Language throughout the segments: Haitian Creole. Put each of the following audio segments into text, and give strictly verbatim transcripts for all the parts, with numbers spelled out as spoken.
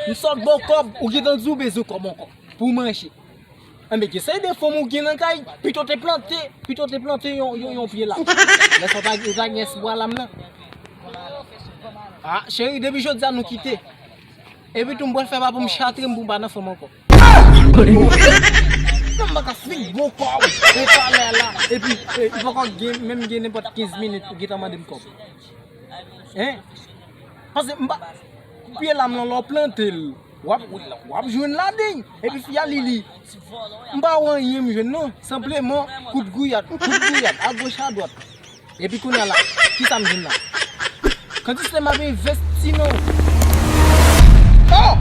M sot ba w kòb, ou gentan di w bezwen kòb ankò pou manje. Enben, gen seri de fanm ou gen nan kay, pito te plante, pito te plante yon, yon, yon pye la. Lè sa w ta, ou ta gen espwa la m nan. Ah, cheri, depi jodi a nou kite. Epi tou m pral fè pa pou m chatre m pou m pa nan fanm ankò. Non, m pa ka fin bon kòb. E talè la. Epi, e, li poko gen, menm gen nenpòt kenz minit, ou gentan mande m kòb. Hein? Paske m pa, pye la m nan lè w plante l, w ap, w ap jwenn ladann. Epi fi a li, li, m pa wè anyen m jwenn non. Senpleman, kout gouyad, kout gouyad, agoch adwat. Epi kounye a la, kisa m jwenn la? Kantite m ap envesti non. Oh!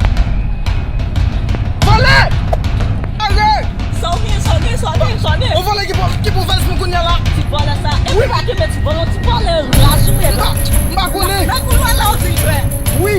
Vòlè! Arè! Sa w gen, sa w gen, sa w gen, sa w gen? On vòlè ki pou, ki pou valiz mwen kounye a la. Ti vòlè sa. E wi, pa kenbe ti vòlè, ti vòlè raz ou ye. M pa, m pa konnen. Nan koulwa la ou di l fè. Wi.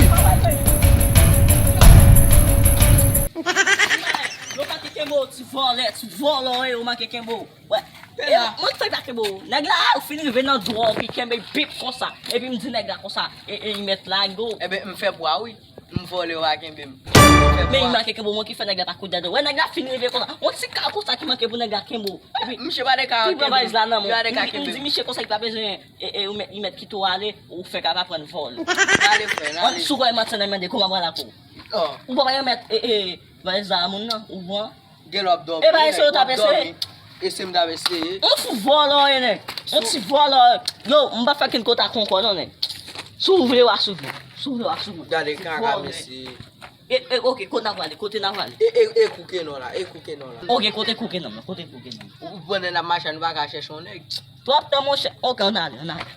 Yo pa kenbe w, ti vòlè, ti vòlè, ou manke kenbe w. Wè. E, mwen ki fè pa kenbe w. Nèg la, ou fin rive nan dwa w ki kenbe bip konsa. Epi m di nèg la konsa, e, e, li mèt lage w. Enben, m fè bwa, wi. M vòlè, w pa kenbe m. M fè bwa. Men li manke kenbe w, mwen ki fè nèg la pa kout dèdè. Wè, nèg la fin rive konsa. On ti ka konsa ki manke pou nèg la kenbe w. Epi, misye pa de ka kenbe m. Pi pran valiz la nan men w. Misye pa de ka kenbe m. M di misye konsa ki pa bezwen, e, e, ou mèt, li mèt kite w ale, ou fè ka pa prann vòl. Ale, frè, ale. Si w kwè manti nan mande, kòman pral ak ou? Oh. Ou pa renmèt, e, e, valiz la a moun nan, ou pran. Gen lè w ap dòmi, e ba, eseye w t ap eseye. Eseye m t ap eseye. On fou vòlò, e nèg. On ti vòlò. Yo, m pa fè kenn kontak ankò non, nèg. Si w vle, w a swiv mwen. Si w vle, w a swiv mwen. Gade kaka, mesye. E, e, ok, kote n a prale? Kote n a prale? E, e, e kouke non la, e kouke non la. Ok, kote kouke non la, kote kouke non la? Ou pandan n ap mache, nou pa ka chèche yon nèg. Twòp tan, monchè. Ok, ann ale, ann ale.